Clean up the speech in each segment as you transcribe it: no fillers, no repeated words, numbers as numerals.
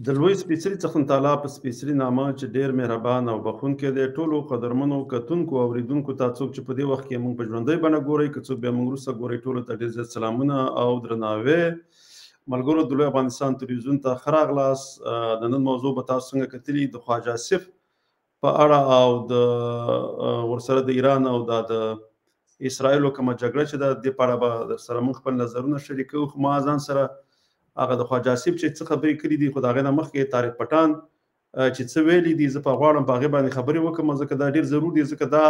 د لوی سپېڅلي څښتن تعالی په سپېڅلي نامه چې ډېر مهربان او بخښونکی دی، ټولو قدرمنو کتونکو او اورېدونکو ته، څوک چې په دې وخت کې موږ په ژوندۍ بڼه ګورئ، که څوک بیا موږ وروسته ګورئ، ټولو ته ډېر زیات سلامونه او درناوی. ملګرو، د لوی افغانستان تلویزیون ته ښه راغلاست. د نن موضوع به تاسو څنګه کتلي د خواجه آصف په اړه او د ورسره د ایران او د اسرائیلو کومه جګړه چې ده، دې په اړه به درسره موږ خپل نظرونه شریکوو. خو ما ځان سره هغه د خواجه آصف چې څه خبرې کړې دي، خو د هغې نه مخکې طارق پټان چې څه ویلي دي، زه په غواړم په هغې باندې خبرې وکړم، ځکه دا ډېر ضرور دي. ځکه دا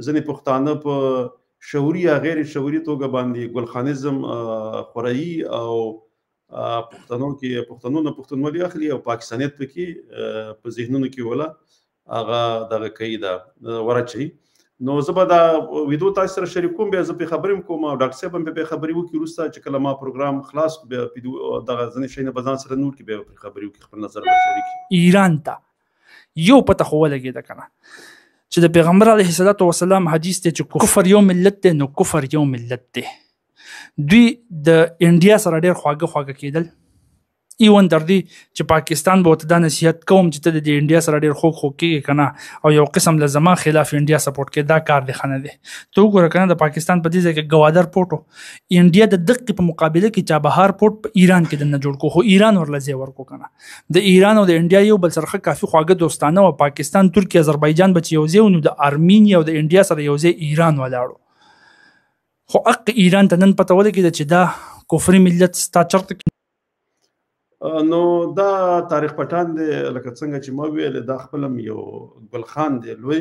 ځینې پښتانه په شعوري یا غیر شعوري توګه باندې ګلخانیزم خورایي او پښتنو کې پښتنو نه پښتونولي اخلي او پاکستانیت پکې په ذهنونو کې ولا هغه دغه کوي، دا ورچوي. نو زه به دا ویډیو تاسو سره شریکوم، بیا زه پرې خبرې هم کوم او ډاکټر صاحب هم پرې خبرې وکړي. وروسته چې کله ما پروګرام خلاص کړو، بیا دغه ځینې شیونه به ځان سره نور کړي، بیا به پرې خبرې وکړي، خپل نظر به شریک کړي. ایران ته یو پته خو ولګېده که نه چې د پیغمبر علیه الصلاة والسلام حدیث دی چې کفر یو ملت دی، نو کفر یو ملت دی. دوی د انډیا سره ډېر خواږه خواږه کېدل، ایون تر دې چې پاکستان به ورته دا نصیحت کوم چې ته د دې انډیا سره ډېر خوږ خوږ کېږې که نه، او یو قسم له زما خلاف انډیا سپورټ کوې، دا کار دې ښه نه دی. ته وګوره که نه، د پاکستان په دې ځای کې ګوادر پورټ و، انډیا د دقې په مقابله کې چابهار پورټ په ایران کې دننه جوړ کړو، خو ایران ورله ځای ورکړو که نه. د ایران او د انډیا یو بل سره ښه کافي خواږه دوستانه وه. پاکستان، ترکیه، آذربایجان به چې یو ځای و، نو د ارمینیا او د انډیا سره یو ځای ایران ولاړو. خو حق ایران ته نن پته ولګېده چې دا کفري ملت ستا چرته کې. نو دا طارق پټان دی، لکه څنګه چې ما ویل، دا خپل هم یو ګلخان دی لوی.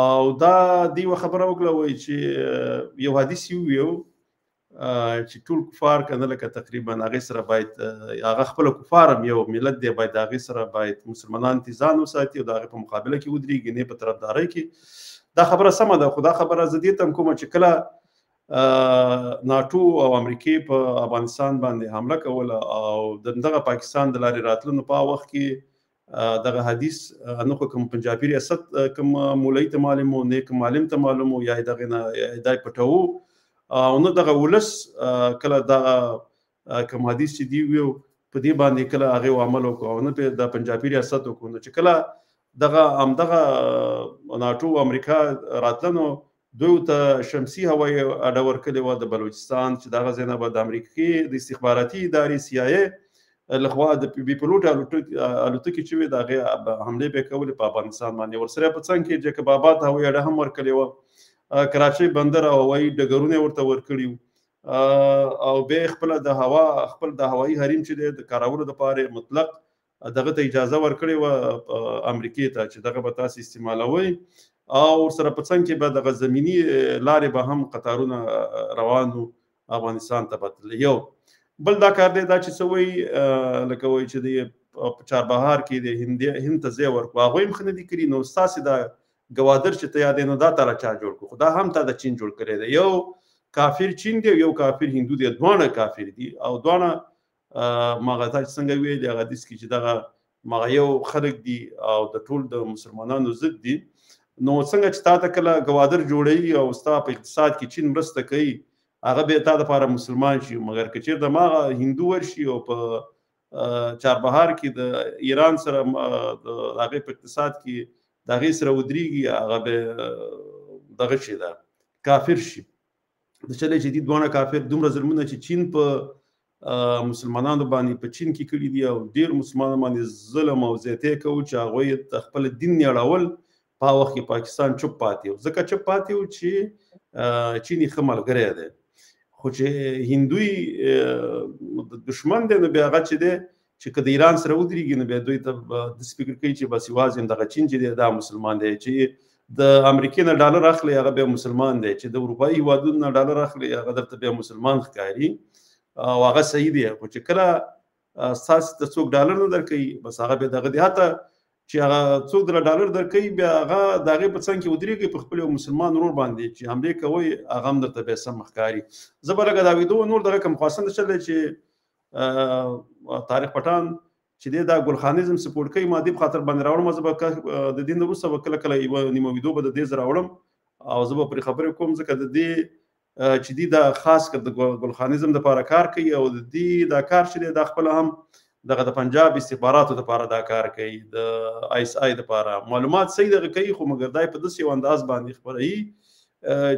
او دا دی یوه خبره وکړه، وایي چې یو حدیث یې وویل چې ټول کفار که نه، لکه تقریبا هغې سره باید، هغه خپله کفار هم یو ملت دی، باید هغې سره باید مسلمانان ترې ځان وساتي او د هغې په مقابله کې ودرېږي، نه په طرفدارۍ کې. دا خبره سمه ده، خو دا خبره زه دې ته هم کوم چې کله ناټو او امریکې په افغانستان باندې حمله کوله او د دغه پاکستان د لارې راتلنو په وخت کې دغه حدیث نه خو کوم پنجابي ریاست کوم مولوي ته معلوم و، نه کوم عالم ته معلوم و، یا یې دغې نه دا یې پټوو، او نه دغه ولس کله دغه کوم حدیث چې دی ویو په دې باندې کله هغې عمل وکړو، او نه په د پنجابي ریاست وکړو. نو چې کله دغه همدغه ناټو او امریکا راتلنو، دوی ته شمسي هوایي اډه ورکړې وه د بلوچستان، چې دغه ځای نه به د امریکې د استخباراتي ادارې سي آی ای لخوا د بې پیلوټه الوتکې چې وې، د هغې حملې به یې کولې په افغانستان باندې. ورسره په څنګ کې جیکب آباد هوایي اډه هم ورکړې وه، کراچۍ بندر او هوایي ډګرونه یې ورته ورکړي وو، او بیا یې خپله د هوا، خپل د هوایي حریم چې دی د کارولو دپاره یې مطلق دغه ته اجازه ورکړې وه امریکې ته چې دغه به تاسې استعمالوئ. او ورسره په څنګ کې به دغه زمیني لارې به هم قطارونه روان وو افغانستان ته به تللی. یو بل دا کار دی، دا چې څه وایي، لکه وایي چې د په چاربهار کې د هند ته ځای ورکړو، هغوی هم ښه نه دي کړي. نو ستاسې دا ګوادر چې ته یادې، نو دا تا له چا جوړ کړو؟ خو دا هم تا د چین جوړ کړی دی. یو کافر چین دی او یو کافر هندو دی، دواړه کافر دي او دواړه ماغه تا چې څنګه ویلې هغه حدیث کې چې دغه ماغه یو خلک دي او د ټول د مسلمانانو ضد دي. نو څنګه چې تا ته کله ګوادر جوړوي او ستا په اقتصاد کې چین مرسته کوي، هغه به تا دپاره مسلمان شي. مګر که چېرته ماغه هندو ورشي او په چاربهار کې د ایران سره د هغې په اقتصاد کې د هغې سره ودرېږي، هغه به دغه شي، ده کافر شي. د چلې چې دي دواړه کافر، دومره ظلمونه چې چین په مسلمانانو باندې په چین کې کړي دي او ډېر مسلمانانو باندې ظلم او زیاتی کوو چې هغوی ته خپل دین نه اړول، په هغه وخت کې پاکستان چوپ پاتې و. ځکه چوپ پاتې و چې چین یې ښه ملګری دی، خو چې هندوی دښمن دی، نو بیا هغه چې دی چې که د ایران سره ودرېږي، نو بیا دوی ته به داسې فکر کوي چې بس یوازې همدغه چین چې دی دا مسلمان دی، چې د امریکې نه ډالر اخلي هغه بیا مسلمان دی، چې د اروپایي هېوادونو نه ډالر اخلي هغه درته بیا مسلمان ښکاري او هغه صحیح دی. خو چې کله ستاسې ته څوک ډالر نه درکوي، بس هغه بیا دغه دی. حتی چې هغه څوک درله ډالر درکوي، بیا هغه د هغې په څنګ کې ودرېږي په خپل یو مسلمان ورور باندې چې حملې کوي، هغه هم درته بیا سم ښکاري. زه به لږه دا ویډیو نور دغه کوم، خو څنګه چلی چې طارق پټان چې دی دا ګلخانیزم سپورټ کوي، ما دې په خاطر باندې راوړم. زه به د دې نه وروسته به کله کله یوه نیمه ویډیو به د دې زه راوړم او زه به پرې خبرې کوم، ځکه د دې چې دی دا خاص کر د ګلخانیزم دپاره کار کوي او د دې دا کار چې دی دا خپله هم دغه د پنجاب استخباراتو لپاره دا کار کوي، د آی اس آی لپاره معلومات صحیح دغه کوي، خو مګر دای په داسې یو انداز باندې خپروي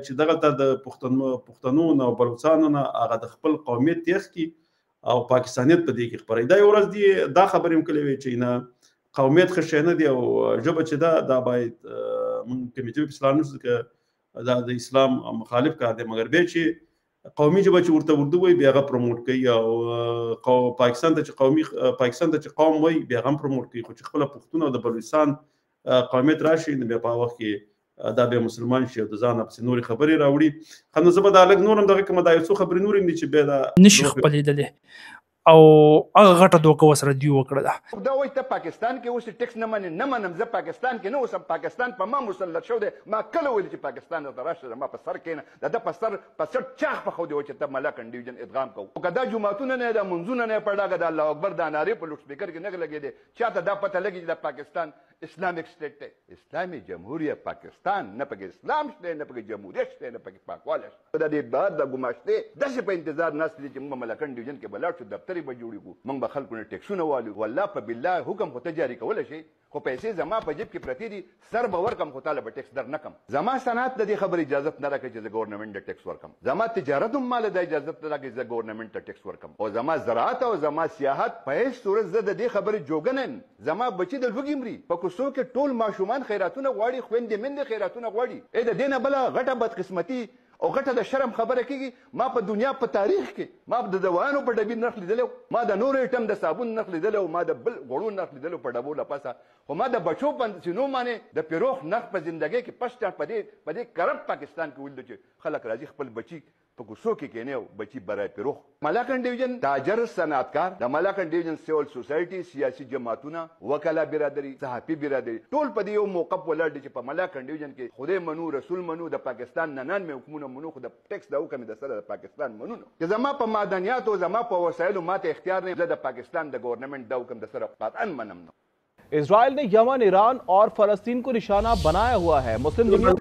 چې دغه ته د پښتنو نه او بلوڅانو نه هغه د خپل قومیت تیښ کی او پاکستانیت په دې کې خپروي. دا یو ورځ دی دا خبرې هم کړې وې چې نه قومیت ښه شی نه دی او ژبه چې ده دا باید موږ کومې ژبې په اسلام نه شو، ځکه دا د اسلام مخالف کار دی. مګر بیا چې قومي ژبه چې ورته اردو وایي بیا هغه پروموټ کوي، او پاکستان ته چې قومي پاکستان ته چې قوم وایي بیا هغه هم پروموټ کوي. خو چې خپله پښتون او د بلوچستان قومیت راشي نو بیا په هغه وخت کې دا بیا مسلمان شي او د ځانه پسې نورې خبرې راوړي. ښه نو زه به دا لږ نور هم دغه کومه دا یو څو خبرې نورې هم دي چې بیا دا نشي خپلېدلی او هغه غټه دوکه ورسره دوی وکړله. دا وایي ته پاکستان کې اوسې ټیکس نه منې، نه منم، زه پاکستان کې نه اوسم، پاکستان په ما مسلط شو دی، ما کله ویلي چې پاکستان راته راشه زما په سر کښېنه، د ده په سر په سر چاغ په خو دی چې ته ملاکنډ ډیویژن ادغام کوو. که دا جوماتونه نه دا منځونه نه په ډاګه د الله اکبر دا نارې په لوډ سپیکر کې نه لګېدې، چاته دا پته لګي چې دا پاکستان اسلامک سټیټ دی، اسلامي جمهوریت پاکستان، نه پکې اسلام شته، نه پکې جمهوریت شته، نه پکې پاکوالی شته. د دې بهر د ګماشتې داسې په انتظار ناست دي چې موږ به ملاکنډ ډیویژن کې به لاړ شو، دفترې به جوړې کړو، موږ به خلکو نه ټیکسونه والو. والله په بالله حکم خو ته جاري کولی شې، خو پیسې زما په جیب کې پرتې دي، سر به ورکم خو تاله به ټیکس در نه کم. زما صنعت د دې خبرې اجازت نه راکوي چې زه ګورنمنټ ته ټیکس ورکم، زما تجارت هم ماله دا اجازت نه راکوي چې زه ګورنمنټ ته ټیکس ورکم، او زما زراعت او زما سیاحت په هیڅ صورت زه د دې خبرې جوګه نه یم. زما بچي د لوږې مري، په کوڅو کې ټول ماشومان خیراتونه غواړي، خویندې میندې خیراتونه غواړي. ای د دې نه بله غټه بدقسمتي او غټه د شرم خبره کیږي. ما په دنیا په تاریخ کې ما د دوایانو په ډبي نرخ لیدلی، ما د نورو ایټم د صابون نرخ لیدلی، ما د بل غوړو نرخ لیدلی په ډبو له پاسه، خو ما د بچو په سینو باندې د پیروخ نرخ په زندګۍ کې پس چا په دې کرپ پاکستان کې ولیدل چې خلک راځي خپل بچي په کوڅو کې کښېني او بچي برای پیروخ. ملاکنډ ډیویژن تاجر صنعتکار، د ملاکنډ ډیویژن سیول سوسایټي، سیاسي جماعتونه، وکلا برادري، صحافي برادري ټول په دې یو موقف ولاړ دي چې په ملاکنډ ډیویژن کې خدای منو رسول منو، د پاکستان 99 حکمونه منو، خو د ټیکس د حکم د سره د پاکستان منو نه. چې زما په معدنیاتو زما په وسایلو ماته اختیار نه، زه د پاکستان د ګورنمنټ دا حکم د سره قطعا منم نه. اسرائیل نے یمن، ایران اور فلسطین کو نشانہ بنایا ہوا ہے. مسلم دنیا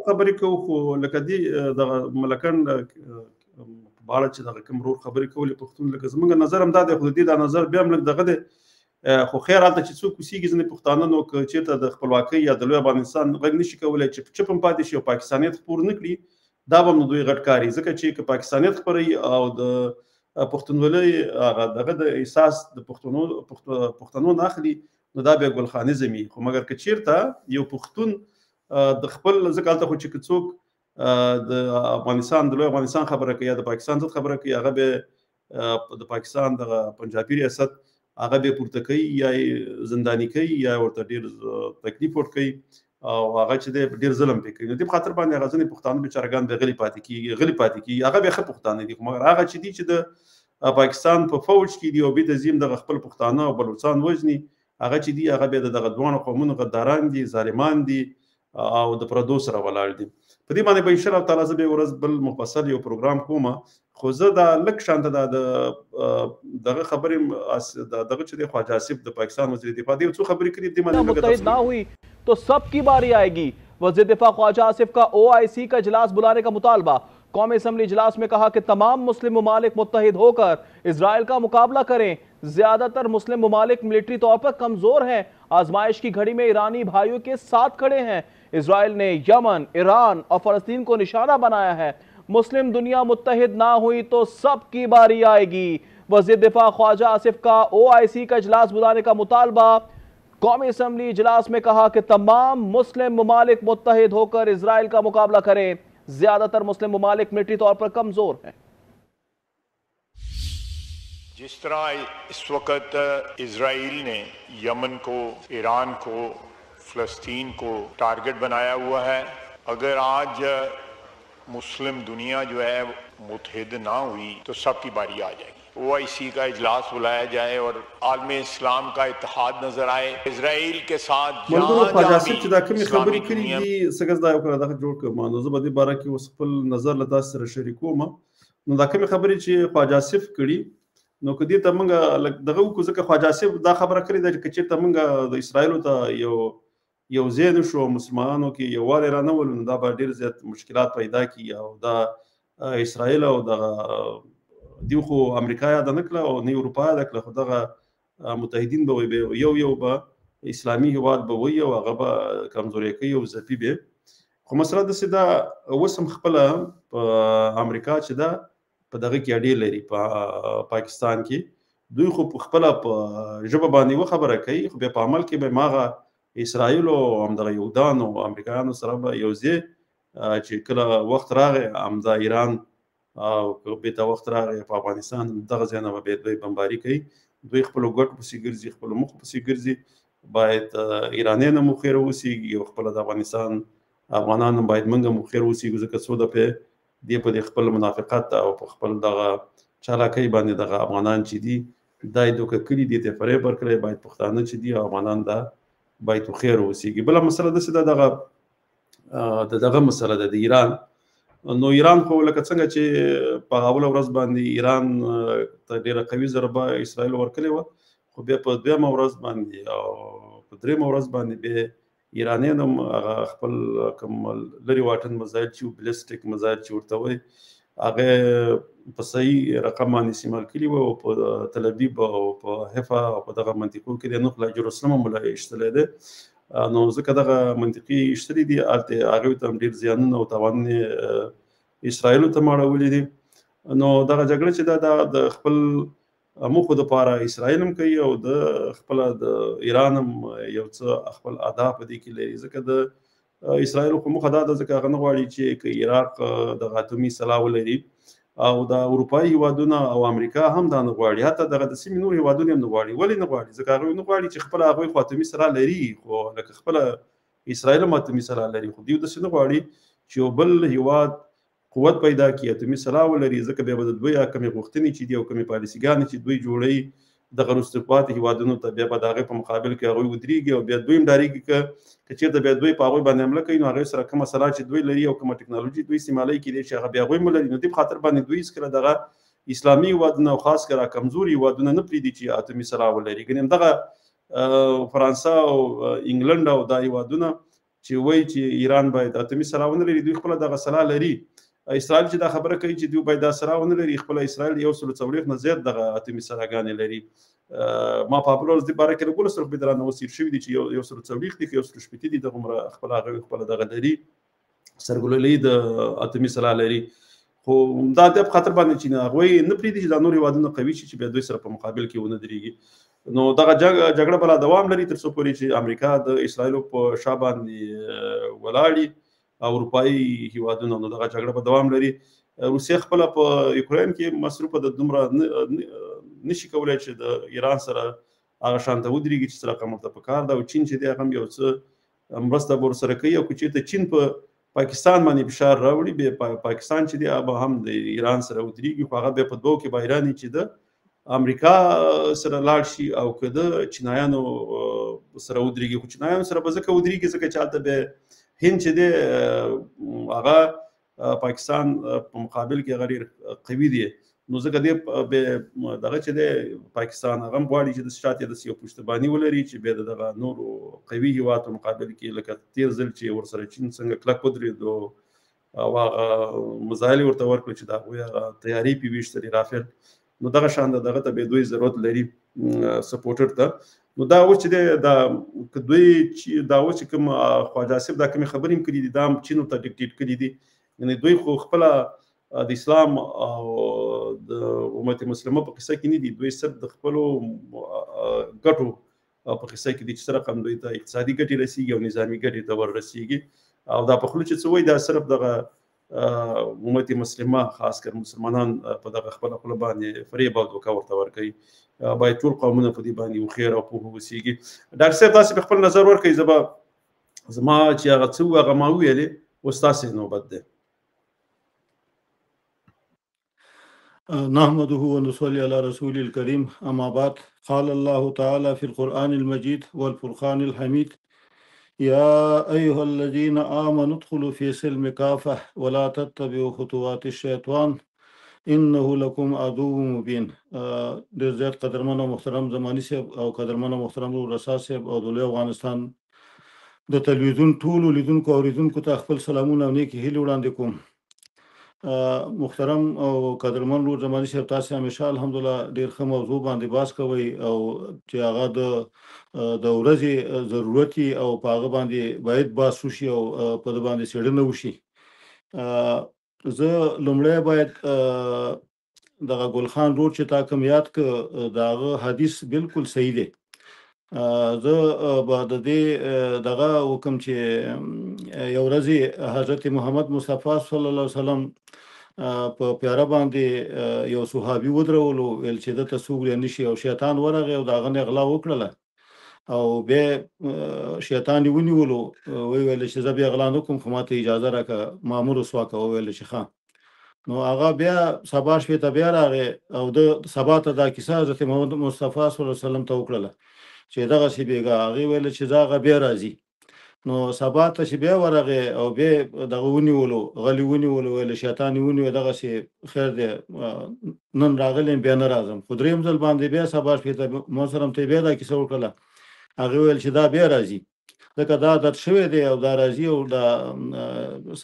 خبرې کوو، خو لکه دې دغه ملکنډ په اړه چې دغه کوم ورور خبرې کولې پښتون، لکه زمونږ نظر هم دا دی، خو د دې دا نظر بیا هم لږ دغه دی. خو خیر هلته چې څوک اوسېږي ځینې پښتانه نو که چېرته د خپلواکۍ یا د لوی افغانستان غږ نشي کولی چې چپ هم پاتې شي او پاکستانیت خپور نه کړي، دا به هم نو دوی غټ کاري، ځکه چې که پاکستانیت خپروي او د پښتونولۍ هغه دغه د احساس د پښتنو نه اخلي نو دا بیا ګلخانیزم وي. خو مګر که چېرته یو پښتون د خپل، ځکه هلته خو چې که څوک د افغانستان د لوی افغانستان خبره کوي یا د پاکستان ضد خبره کوي، هغه به د پاکستان دغه پنجابي ریاست هغه به پورته کوي یا یې زنداني کوي یا ورته ډېر تکلیف ورکوي او هغه چې دی ډېر ظلم پرې کوي. نو دې په خاطر باندې هغه ځینې پښتانه بیچارهګان به غلي پاتې کېږي، هغه بیا ښه پښتانه دي. خو مګر هغه چې دي چې د پاکستان په فوج کې دي او بې تنظیم دغه خپل پښتانه او بلوڅان وژني، هغه چې دي هغه بیا د دغه دواړو قومونو غداران دي، ظالمان دي او د پردو سره ولاړ دي. په دې باندې به ان شاء الله تعالی زه به ورځ بل مفصل یو پروګرام کوم. خو زه دا لږ شانته دا د دغه خبرې دغه چې دی خواجه آصف د پاکستان وزیر دفاع دی یو څو خبرې کړې دي باندې متحد نہ ہوئی تو سب کی باری آئے گی. وزیر دفاع خواجہ آصف کا او آئی سی کا اجلاس بلانے کا مطالبہ. قومی اسمبلی اجلاس میں کہا کہ تمام مسلم ممالک متحد ہو کر اسرائیل کا مقابلہ کریں. زیادہ تر مسلم ممالک ملٹری طور پر کمزور ہیں، آزمائش کی گھڑی میں ایرانی بھائیوں کے ساتھ کھڑے ہیں. اسرائیل نے یمن، ایران اور فلسطین کو نشانہ بنایا ہے. مسلم دنیا متحد نہ ہوئی تو سب کی باری آئے گی. وزیر دفاع خواجہ آصف کا او آئی سی کا اجلاس بلانے کا مطالبہ. قومی اسمبلی اجلاس میں کہا کہ تمام مسلم ممالک متحد ہو کر اسرائیل کا مقابلہ کریں. زیادہ تر مسلم ممالک ملٹری طور پر کمزور ہیں. جس طرح اس وقت اسرائیل نے یمن کو، ایران کو، فلسطین کو ٹارگٹ بنایا ہوا ہے، اگر آج مسلم دنیا جو ہے متحد نہ ہوئی تو سب کی باری آ جائے گی. او آئی سی کا اجلاس بلایا جائے اور عالم اسلام کا اتحاد نظر آئے اسرائیل کے ساتھ. ملګرو خواجه آصف چې دا کومې خبرې کړې دي څنګه دا یو کړه دغه جوړ کړم، نو زه به دې باره کې اوس خپل نظر له تاسو سره شریکوم. نو دا کومې خبرې چې خواجه آصف کړي نو که دې ته موږ لږ دغه وکړو، ځکه خواجه آصف دا خبره کړې ده چې که چېرته موږ د اسرائیلو ته یو ځای نه شو مسلمانانو کې یووالی رانه ولو نو دا به ډېر زیات مشکلات پیدا کړي. او دا اسرائیل او دغه دیو خو امریکا یاده نه کړه او نه اروپا یاده کړه، خو دغه متحدین به وي، یو یو به اسلامي هیواد به وي او هغه به کمزوري کوي او ځپي به. خو مسله داسې ده، اوس هم خپله په امریکا چې ده په دغه کې اډې لري په پاکستان کې، دوی خو په خپله په ژبه باندې یوه خبره کوي، خو بیا په عمل کې به هماغه اسرائیل او همدغه یهودانو او امریکایانو سره به یو ځای چې کله وخت راغی همدا ایران او که بیرته وخت راغی په افغانستان دغه ځای نه به بیا دوی بمباري کوي. دوی خپلو ګټو پسې ګرځي، خپلو موخو پسې ګرځي. باید ایرانیان هم هوښیار اوسېږي او خپله د افغانستان افغانان هم باید موږ هم هوښیار اوسېږو، ځکه څو دفعې دې په دې خپل منافقت او په خپل دغه چالاکۍ باندې دغه افغانان چې دي دا یې دوکه کړي دي، ته فریب ورکړی. باید پښتانه چې دي او افغانان دا باید هوښیار اوسېږي. بله مسله داسې ده، دغه د دغه مسله ده د ایران. نو ایران خو لکه څنګه چې په هغه اوله ورځ باندې ایران ته ډېره قوي ضربه اسرائیل ورکړې وه، خو بیا په دویمه ورځ باندې او په درېیمه ورځ باندې بیا ایرانیان هم هغه خپل کوم لرې واټن مزایل چې بلیسټیک مزایل چې ورته وایي هغه په صحیح رقم باندې استعمال کړي وو، او په تل ابیب او په حفا او په دغه منطقو کې دی، نو خو لا جروسلم هم لا ایشتلی دی. نو ځکه دغه منطقي ایشتلي دي، هلته هغوی ته هم ډېر زیانونه او تاوانونه اسرائیلو ته اړولي دي. نو دغه جګړه چې ده دا د خپل موخو دپاره اسرائیل هم کوي او د خپله د ایران هم یو څه خپل ادا په دې کې لري، ځکه د اسرائیل خو موخه دا ده، ځکه هغه نه غواړي چې که عراق دغه اتومي سلاح ولري، او د اروپایي هیوادونه او امریکا هم دا نه غواړي، حتی دغه د سیمې نور هیوادونه هم نه غواړي. ولې نه غواړي؟ ځکه هغوی نه غواړي چې خپله هغوی خو اتومي سلاح لري، خو لکه خپله اسرائیل هم اتومي سلاح لري، خو دوی داسې نه غواړي چې یو بل هیواد قوت پیدا کړي، اتومي سلاح ولري، ځکه بیا به د دوی کومې غوښتنې چې دي او کومې پالیسیګانې چې دوی جوړوي دغه وروسته پاتې هیوادونو ته، بیا به د هغې په مقابل کې هغوی ودرېږي او بیا دوی هم ډارېږي که چېرته بیا دوی په هغوی باندې حمله کوي، نو هغې سره کومه سلاح چې دوی لري او کومه ټکنالوژي دوی استعمالوي کېدای شي هغه بیا هغوی هم ولري. نو دې په خاطر باندې دوی هېڅکله دغه اسلامي هیوادونه او خاص کر کمزوري هیوادونه نه پرېږدي چې اتومي سلاح ولري. ګنې همدغه فرانسه او انګلند او دا هیوادونه چې وایي چې ایران باید اتومي سلاح ونه لري، دوی خپله دغه سلاح لري. اسرائیل چې دا خبره کوي چې دوی باید دا سلاح ونه لري، خپله اسرائیل 140 نه زیات دغه اتومي سلاحګانې لري. ما په خپل ورځ دې باره کې لږ سره به درانه اوس تېر شوي دي چې 140 دي که 160 دي، دغومره خپله هغوی خپله دغه لري، سرګلولۍ د اتومي سلاح لري. خو دا د په خاطر باندې چې هغوی نه پرېږدي چې دا نور هېوادونه قوي شي چې بیا دوی سره په مقابل کې ونه درېږي. نو دغه جګړه به لا دوام لري تر څو پورې چې امریکا د اسرائیلو په شا باندې ولاړي او اروپایي هیوادونه، نو دغه جګړه به دوام لري. روسیه خپله په یوکراین کې مصروفه ده، دومره نشي کولی چې د ایران سره هغه شان ته ودرېږي چې څه رقم ورته پکار ده. او چین چې دی هغه هم یو څه مرسته به ورسره کوي، او که چېرته چین په پاکستان باندې فشار راوړي، بیا پاکستان چې دی هغه به هم د ایران سره ودرېږي، خو هغه بیا په دوو کې به ایران چې ده امریکا سره لاړ شي او که د چینایانو سره ودرېږي. خو چینایانو سره به ځکه ودرېږي ځکه چې هلته به هند چې دی هغه پاکستان په مقابل کې هغه ډېر قوي دی، نو ځکه دی به دغه چې دی پاکستان هغه هم غواړي چې د شاته داسې یو پشتباني ولري چې بیا د دغه نورو قوي هیواد په مقابل کې لکه تېر ځل چې ورسره چین څنګه کلک ودرېدو او هغه مزایل یې ورته ورکړل چې د هغوی هغه تیارې پې ویشتلې رافیل، نو دغه شان ده دغه ته به دوی ضرورت لري سپورټر ته. نو دا اوس چې دی دا که دوی چې دا اوس چې کوم خواجه آصف دا کومې خبرې هم کړي دي، دا هم چین ورته ډیکټیټ کړي دي. یعنې دوی خو خپله د اسلام او د امت مسلمه په قصه کې نه دي، دوی صرف د خپلو ګټو په قصه کې دي چې څه رقم دوی ته اقتصادي ګټې رسیږي او نظامي ګټې ته وررسیږي. او دا په خوله چې څه وایي دا صرف دغه امت مسلمه خاص کر مسلمانان په دغه خپله خوله باندې فریب او دوکه ورته ورکوي. باید ټول قومونه په دې باندې هوښیار او پوه اوسېږي. ډاکټر صاحب تاسې په خپل نظر ورکړئ، زه به زما چې هغه څه وو هغه ما وویلې، اوس تاسې نوبت دی. نحمده ونصلي على رسول الكريم، أما بعد، قال الله تعالى في القرآن المجيد والفرقان الحميد: يا أيها الذين آمنوا ادخلوا في سلم كافة ولا تتبعوا خطوات الشيطان انه لكم عدو مبین. ډېر زیات قدرمن او محترم زمانی صاحب او قدرمن او محترم رسا صاحب او د لوی افغانستان د تلویزیون ټولو لیدونکو او اورېدونکو ته خپل سلامونه او نیکې هیلې وړاندې کوم. محترم او قدرمن ورور زمانی صاحب، تاسو همیشه الحمدلله ډیر ښه موضوع باندې باس کوئ او چې هغه د ورځې ضرورت او په هغه باندې باید باس وشي او په د باندې څېړنه وشي. زه لومړی باید دغه ګل خان ورور چې تا کوم یاد ک، د هغه حدیث بالکل صحیح دی. زه به د دې دغه وکم چې یو ورځ حضرت محمد مصطفی صلی الله علیه وسلم په پیاره باندې یو صحابي ودرولو، ویل چې دته څوک نشي، او شیطان ورغی او د هغه نه غلا وکړله او بیا شیطان یې ونیولو، ویل چې زه بیا غلا نه کوم، خو ماته اجازه راکړه، مامور رسوا که. وویل چې ښه. نو هغه بیا سبا شپې ته بیا راغی او د سبا ته دا کیسه حضرت محمد مصطفی صلی الله علیه وسلم ته وکړله چې دغسې بېګا. هغې ویل چې دا هغه بیا راځي. نو سبا ته چې بیا ورغی او بیا دغه ونیولو، غلی ونیولو، ویل شیطان یې ونیو، دغسې خیر دی، نن راغلی یم بیا نه راځم. خو دریم ځل باندې بیا سبا شپې ته محترم ته بیا دا کیسه وکړله، هغې ویل چې دا بیا راځي، ځکه دا عادت شوی دی او دا راځي او دا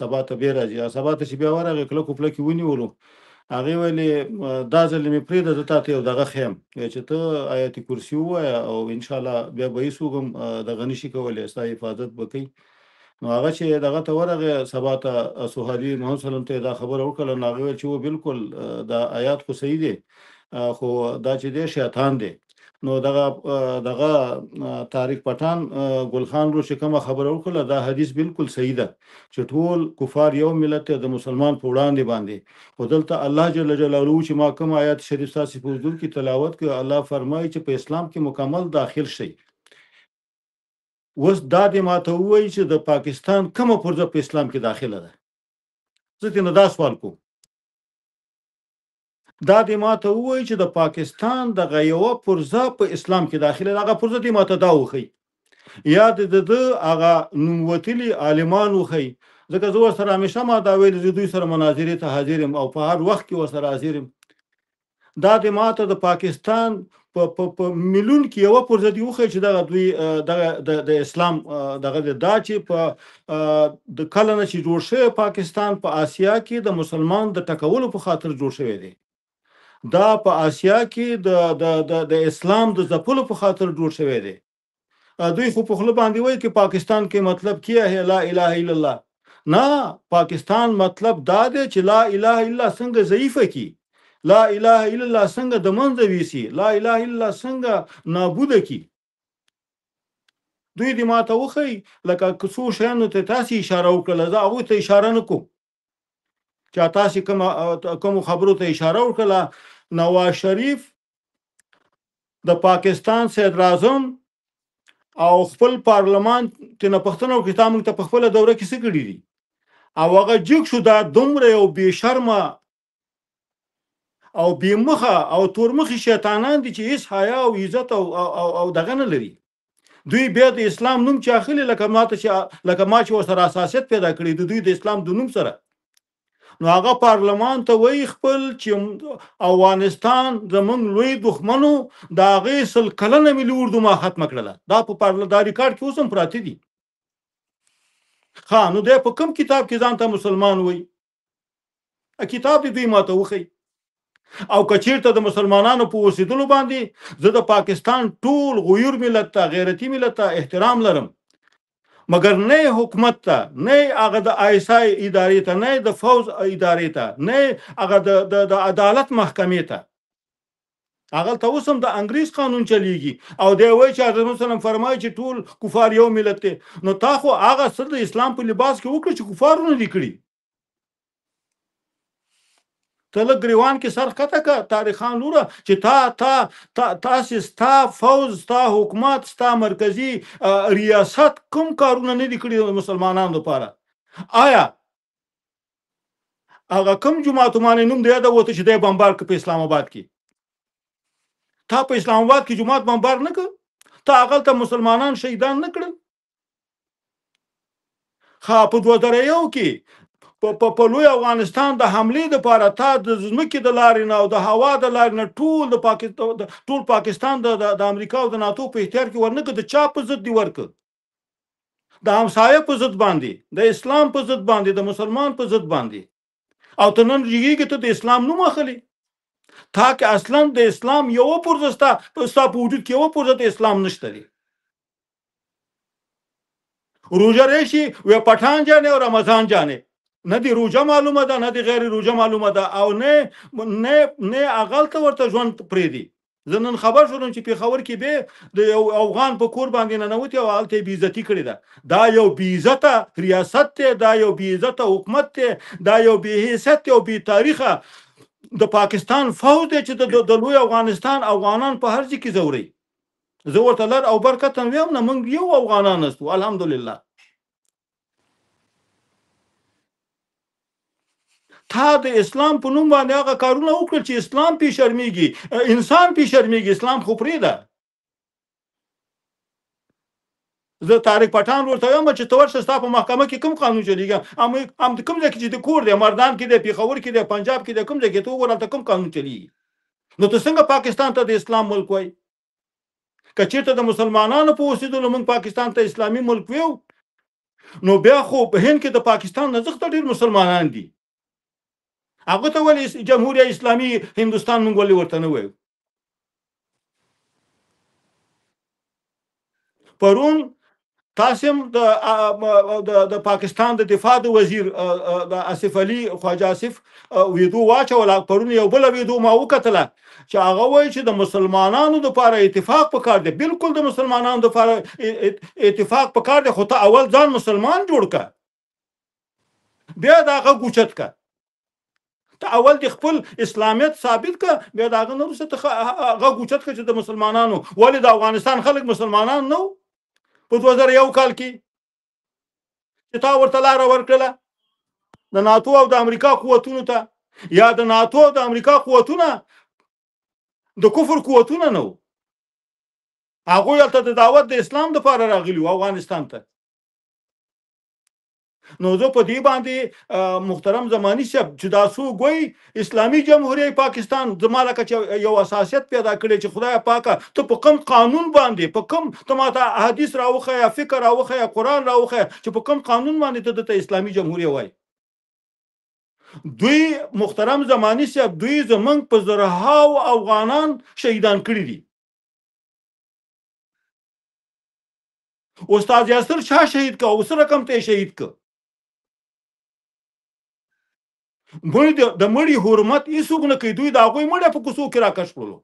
سبا ته بیا راځي. سبا ته چې بیا ورغی کلکو پلکې ونیولو، هغې ویلې دا ځل مې پرېږده، زه تا ته یو دغه ښیم چې ته آیت کرسي ووایه او انشاءالله بیا به هېڅوک هم دغه نشي کولی، ستا حفاظت به کوي. نو هغه چې دغه ته ورغی سبا ته صحابي محمد صلی الله علیه وسلم ته دا خبره وکړله، نو هغې ویل چې و بالکل دا آیات خو صحیح دی، خو دا چې دی شیطان دی. نو دغه طارق پټان ګل خان ورور چې کومه خبره وکړه، دا حدیث بالکل صحیح ده چې ټول کفار یو ملت دی د مسلمان په وړاندې باندې. خو دلته الله جل جلاله چې ما کوم آیات شریف ستاسو په حضور کې تلاوت کړ، الله فرمایي چې په اسلام کې مکمل داخل شئ. اوس دا دې ماته ووایي چې د پاکستان کومه پرزه په اسلام کې داخله ده؟ زه ترې نه دا سوال کوم. دا دې ماته ووایي چې د پاکستان دغه یوه پرزه په اسلام کې داخله ده، هغه پرزه دې ماته دا وښیي، یا د ده هغه نوموتلي عالمان وښیي. ځکه زه ورسره همیشه ما دا ویل، زه دوی سره مناظرې ته حاضر یم او په هر وخت کې ورسره حاضر یم. دا دې ماته د پاکستان په میلیون کې یوه پرزه دې وښیي چې دغه دوی دغه د اسلام دغه دی. دا چې په د کله نه چې جوړ شوی پاکستان په آسیا کې د مسلمان د ټکولو په خاطر جوړ شوی دی، دا په آسیا کې د د د د اسلام د ځپلو په خاطر جوړ شوی دی. دوی خو په خوله باندې وایي چې پاکستان کې مطلب کیا ہے لا اله الا الله. نه، پاکستان مطلب دا دی چې لا اله الا الله څنګه ضعیفه کی، لا اله الا الله څنګه د منځه ویسي، لا اله الا الله څنګه نابوده کی. دوی دې ماته وښیي لکه څو شیانو ته تاسې اشاره وکړله، زه هغوی ته اشاره نه کوم چې تاسې کومو خبرو ته اشاره وکړله. نواز شریف د پاکستان صدر اعظم او خپل پارلمان ته نه پوښتنه وکړي تا موږ ته په خپله دوره کې څه کړي دي، او هغه جګ شو. دا دومره یو بې شرمه او بې مخه او تورمخي شیطانان دي چې هیڅ حیا او عزت او دغه نه لري. دوی بیا د اسلام نوم چې اخلي، لکه ما چې ورسره حساسیت پیدا کړی د دوی د اسلام د نوم سره، نو هغه پارلمان ته وایي خپل چې افغانستان زمونږ لوی دښمنو، د هغې 100 کلنه ملي اردو ما ختمه کړله. دا په دا ریکارډ کې اوس هم پراته دي. ښه، نو دی په کوم کتاب کې ځان ته مسلمان وایي؟ کتاب دې دوی ماته وښیي. او که چیرته د مسلمانانو په اوسېدلو باندې زه د پاکستان ټول غیور ملت ته، غیرتي ملت ته احترام لرم، مګر نه حکومت ته، نه هغه د آی اس آی ادارې ته، نه د فوځ ادارې ته، نه هغه د عدالت محکمې ته. هغه ته اوس هم د انګریز قانون چلیږي. او دی وایي چې حضرت محمد صلی الله علیه وسلم فرمایي چې ټول کفار یو ملت دی. نو تا خو هغه څه د اسلام په لباس کې وکړه چې کفارو نه دي کړي. ته لږ ګریوان کې سر ښکته که تاریخان لوره چې تا تا تا تاسې ستا فوځ، ستا حکومت، ستا مرکزي ریاست کوم کارونه نه دي کړي د مسلمانانو لپاره. آیا هغه کوم جوماتو باندې نوم دی یاده وته چې دی بمبار کړ په اسلام آباد کې؟ تا په اسلام آباد کې جومات بمبار نه کړ؟ تا هغلته مسلمانان شهیدان نه کړل؟ ښه، په 2001 کې په لوی افغانستان د حملې دپاره تا د ځمکې د لارې نه او د هوا د لارې نه ټول د ټول پاکستان د امریکا او د ناتو په اختیار کې ورنه کړ. د چا په ضد دې ورکړ؟ د همسایه په ضد باندې، د اسلام په ضد باندې، د مسلمان په ضد باندې. او ته نن جګیږي، ته د اسلام نوم اخلي. تا کې اصلا د اسلام یو پرزه ستا په وجود کې یو پرزه د اسلام نشته دی. روژه راشي وی پټان جانې او رمضان جانې، نه دی روژه معلومه ده، نه دی غیر روژه معلومه ده، او نه نه نه اغلته ورته ژوند پرېږدي. زه نن خبر شولم چې پېښور کې به د یو افغان په کور باندې ننوتي او هلته یې بېعزتي کړې ده. دا یو بېعزته ریاست دی، دا یو بېعزته حکومت دی، دا یو بې حیثیت او بې تاریخه د پاکستان فوج دی چې د لوی افغانستان افغانان په هر ځای کې ځوروي. زه ورته لر او بر کتن ویم نه، موږ یو افغانان یاستو الحمدلله. تا د اسلام په نوم باندې هغه کارونه وکړل چې اسلام پې شرمېږي، انسان پې شرمېږي، اسلام خو پرېږده. زه طارق پټان ورته وایم چې ته ورشه، ستا په محکمه کې کوم قانون چلیږي؟ هم کوم ځای کې چې د کور دی، مردان کې دی، پېښور کې دی، پنجاب کې دی، کوم ځای کې ته وګوره هلته کوم قانون چلیږي؟ نو ته څنګه پاکستان ته د اسلام ملک وای؟ که چېرته د مسلمانانو په اوسېدلو موږ پاکستان ته اسلامي ملک ویو، نو بیا خو په هند کې د پاکستان نه زښته ډېر مسلمانان دي، هغه ته ولې جمهوریه اسلامي هندوستان موږ ولې ورته نه وایو؟ پرون تاسو هم د پاکستان د دفاع د وزیر د آصف علي خواجه آصف ویدو واچوله. پرون یو بله ویدو ما وکتله چې هغه وایي چې د مسلمانانو دپاره اتفاق پکار دی. بالکل د مسلمانانو دپاره اتفاق پکار دی، خو ته اول ځان مسلمان جوړ که، بیا د هغه ګوچت که. ته اول د خپل اسلامیت ثابت که، بیا د هغه نه وروسته ته غږ اوچت که چې د مسلمانانو. ولې د افغانستان خلک مسلمانان نه وو په 2001 کال کې چې تا ورته لاره ورکړله د ناتو او د امریکا قوتونو ته؟ یا د ناتو او د امریکا قوتونه د کفر قوتونه نه وو؟ هغوی هلته د دعوت د اسلام دپاره راغلي وو افغانستان ته. نو زه په دې باندې محترم زمانی صاحب چې دا څوک وایي اسلامي جمهوریت پاکستان، زما لکه چې یو اساسیت پیدا کړی چې خدای پاکه ته په کوم قانون باندې، په کوم ته ماته حدیث راوښیه، فکر راوښیه، قرآن راوښیه چې په کوم قانون باندې ته دته اسلامي جمهوریت وایي. دوی محترم زمانی صاحب دوی زمونږ په زرهاو افغانان شهیدان کړي دي. استاد یاسر چا شهید که او څه رقم ته یې شهید که؟ مړی د مړي حرمت هیڅوک نه کوي. دوی د هغوی مړی په کوڅو کې راکش کړلو.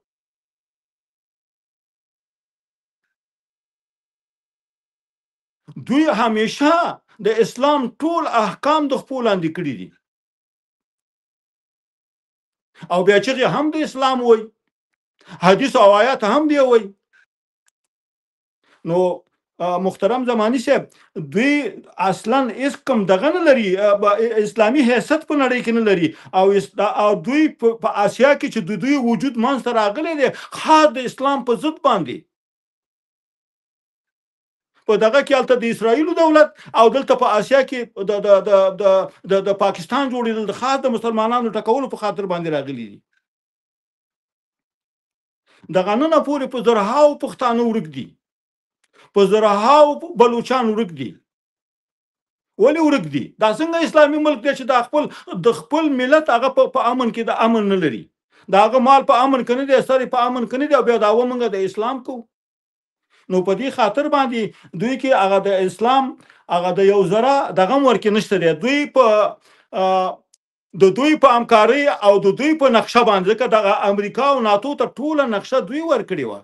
دوی همیشه د اسلام ټول احکام د خپو لاندې کړي دي او بیا چغې هم د اسلام وای، حدیث او آیات هم دی وای. نو محترم زمانی صاحب دوی اصلا هیڅ کوم دغه نه لري، اسلامي حیثیت په نړۍ کې نه لري، او دوی په آسیا کې چې د دوی وجود منځ ته راغلی دی خاص د اسلام په ضد باندې، په دغه کې هلته د اسرائیلو دولت او دلته په آسیا کې د پاکستان جوړېدل د خاص د مسلمانانو ټکولو په خاطر باندې راغلي دي. دغه ننه پورې په زرهاو پښتانه ورک دي، په زرهاو بلوچان ورک دي. ولې ورک دي؟ دا څنګه اسلامي ملک دی چې دا خپل د خپل ملت هغه په امن کې د امن نه لري، د هغه مال په امن کې نه دی، سر یې په امن کې نه دی، او بیا دا ومونږ د اسلام کوو. نو په دې خاطر باندې دوی کې هغه د اسلام هغه د یو ذره دغه هم ورکې نشته دی. دوی په د دوی په همکارۍ او د دوی په نقشه باندې، ځکه دغه امریکا او ناتو ته ټوله نقشه دوی ورکړې وه.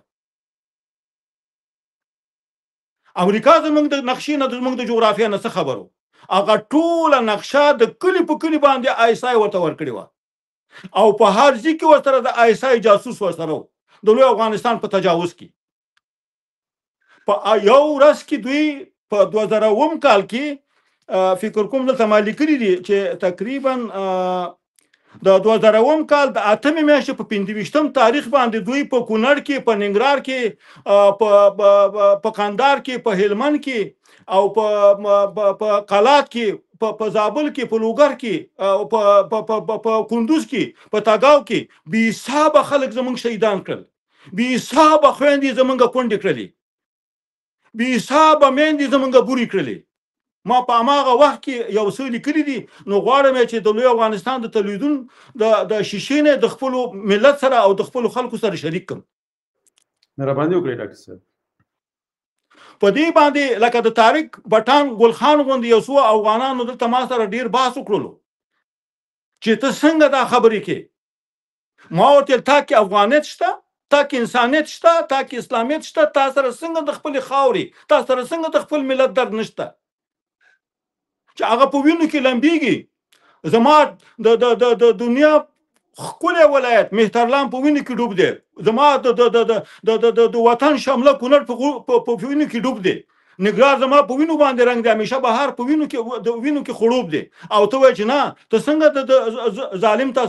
امریکا زمونږ د نقشې نه، زمونږ د جغرافیا نه څه خبرو، هغه ټوله نقشه د کلي په کلي باندې آی اس آی ورته ورکړې وه، او په هر ځای کې ورسره د آی اس آی جاسوس ورسره و د لوی افغانستان په تجاوز کې. په یو ورځ کې دوی په 2007 کال کې فکر کوم دلته ما لیکلي دي چې تقریبا د 2007 کال د اتمې میاشتې په 25 تاریخ باندې دوی په کونړ کې، په ننګرهار کې، په کندهار کې، په هلمند کې او په قلات کې، په زابل کې، په لوګر کې، په کندوز کې، په تګاو کې بې حسابه خلک زمونږ شهیدان کړل، بې حسابه خویندې زمونږ کونډې کړلې، بې حسابه میندې زمونږ بورې کړلې. ما په هماغه وخت کې یو څه لیکلي دي، نو غواړم چې د لوی افغانستان د تلویزیون د شیشې نه د خپلو ملت سره او د خپلو خلکو سره شریک کړم. مهرباني وکړئ ډاکټر صاحب. په دې باندې لکه د طارق بټان ګلخان غوندې یو څو افغانانو دلته ما سره ډیر بحث وکړلو چې ته څنګه دا خبرې کې. ما ورته تا کې افغانیت شته، تا کې انسانیت شته، تا کې اسلامیت شته، تا سره څنګه د خپلې خاورې، تا سره څنګه د خپل ملت درد نشته چې هغه په وینو کې لمبیږي. زما د د د د دنیا ښکلی ولایت مهترلام په وینو کې ډوب دی، زما د د د د د د د وطن شمله کونړ په وینو کې ډوب دی، ننګرهار زما په وینو باندې رنګ دی، همیشه بهار په وینو کې د وینو کې خړوب دی. او ته وایې چې نه، ته څنګه د ظالم ته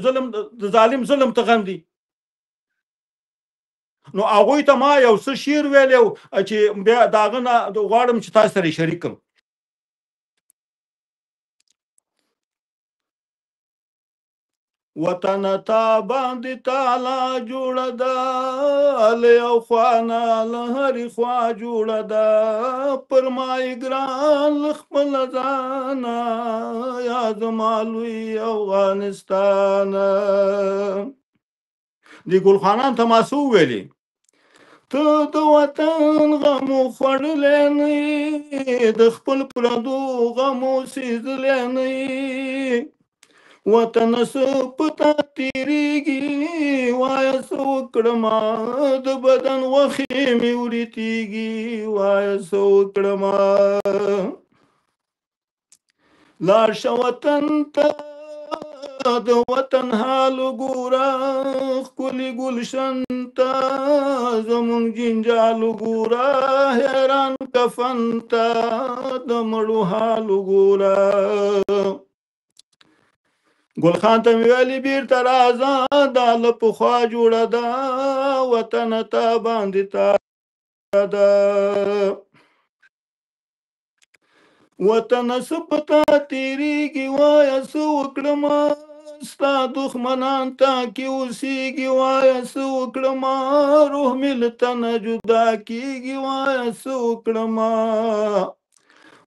ظلم، د ظالم ظلم ته غندي. نو هغوی ته ما یو څه شعر ویلی چې بیا د هغه نه غواړم چې تاسو سره شریک کړم. وطن تا باندې تالا جوړه ده، له یو خوا نه له هرې خوا جوړه ده، پر ما یې ګران له خپله ځانه، یا زما لوی افغانستانه. دې ګلخانان ته ما څه وویلې؟ ته د وطن غمو خوړلی نه یې، د خپل پردو غمو سیزلی نه یې، وطن څه په تا تېرېږي، وایه څه وکړمه، د بدن غوښې مې وریتېږي، وایه څه وکړمه. لاړ شه وطن ته، د وطن حال وګوره، ښکلي ګلشن ته زمونږ جنجال وګوره، حیران کفن ته د مړو حال وګوره. ګلخان ته مې ویلي بیرته راځه، دا له پخوا جوړه ده، وطن تا باندې تا ده، وطن څه په تا تېرېږي، وایه څه وکړمه، ستا دښمنان تا کې اوسېږي، وایه څه وکړمه، روح مې له تنه جدا کېږي، وایه څه وکړمه،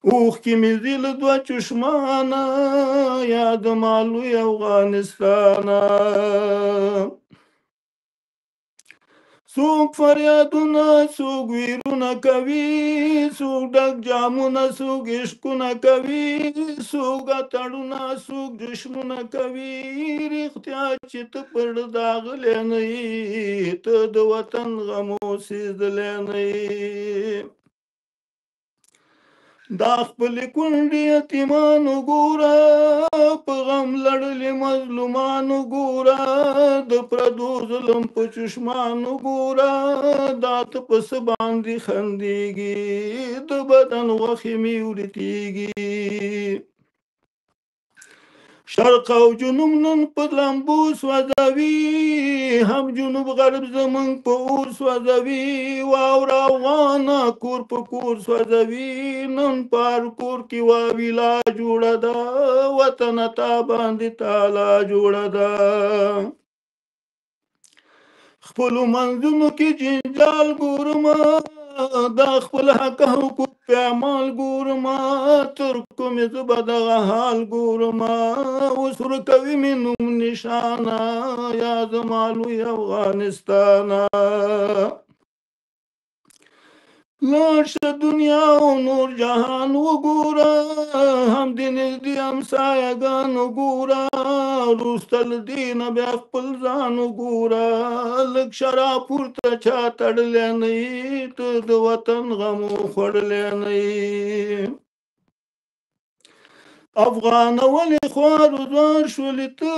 اوښکې مې ځي له دوه چشمانه، یا د ما لوی افغانستانه. څوک فریادونه څوک ویرونه کوي، څوک ډک جامونه څوک عشقونه کوي، څوک اتڼونه څوک جشنونه کوي، رښتیا چې ته پر داغلی نه یې، ته د وطن غمو سیزدلی نه یې. دا خپلې کونډې یتیمان وګوره، په غم لړلې مظلومان وګوره، د پردو ظلم په چشمان وګوره، دا ته په څه باندې خندېږي، د بدن غوښې مې وریتېږي. شرق او جنوب نن په لمبو سوځوي، هم جنوب غرب زمونږ په اور سوځوي، واوره افغانه کور په کور سوځوي، نن په هر کور کې واویلا جوړه ده، وطن تا باندې تالا جوړه ده. خپلو منځونو کې جنجال ګورمه، دا خپل حق حقوق پیمال ګورمه، تر کومې زه به دغه حال ګورمه، اوس ورکوي مې نوم نشانه، یا زما لوی افغانستانه. لاړ شه دنیا او نور جهان وګوره، هم دې نږدې همسایهګان وګوره، وروسته له دې نه بیا خپل ځان وګوره، لږ شراب پورته چا تړلی نه یې، ته د وطن غمو خوړلی نه یې. افغانه ولې خوار و ځوار شولې ته،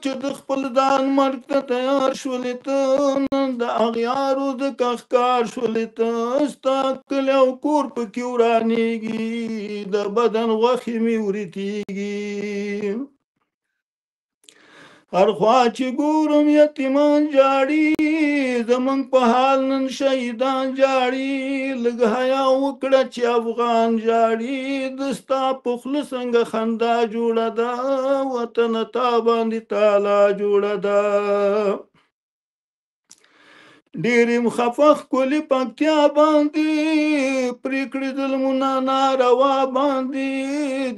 چې د خپل ځان مرګ ته تیار شولې ته، نن د اغیارو ځکه ښکار شولې ته، ستا کلی او کور پکې ورانېږي، د بدن غوښې مې وریتېږي. هر خوا چې ګورم یتیمان ژاړي، زمونږ په حال نن شهیدان ژاړي، لږ حیا وکړه چې افغان ژاړي، د ستا په خوله څنګه خندا جوړه ده، وطن تا باندې تالا جوړه ده. ډېر یم خفه ښکلي پکتیا باندې، پرې کړي ظلمونه ناروا باندې،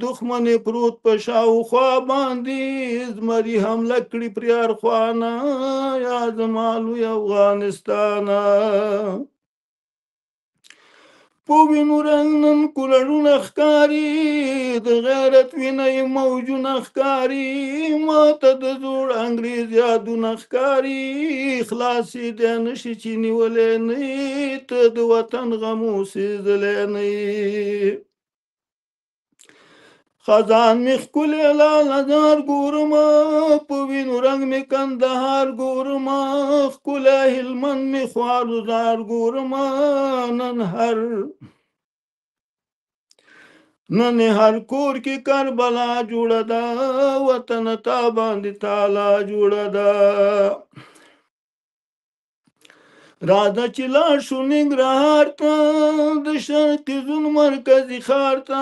دښمن یې پروت په شاوخوا باندې، زمري حمله کړي پرې هر خوا نه، یا زما لوی افغانستانه. په وینو رنګ نن کولړونه ښکاري، د غیرت وینه یې موجونه ښکاري، ماته د زوړ انګریز یادونه ښکاري، خلاصې دی نه شي چې نیولی نه یې، ته د وطن غمو سېزلی نه یې. خزان مې ښکلی لاله زار ګورمه، په وینو رنګ مې کندهار ګورمه، ښکلی هلمند مې خوار و زار ګورمه، نن هر کور کې کربلا جوړه ده، وطن تا باندې تالا جوړه ده. راځه چې لاړ شو ننګرهار ته، د شرقي زون مرکزي ښار ته،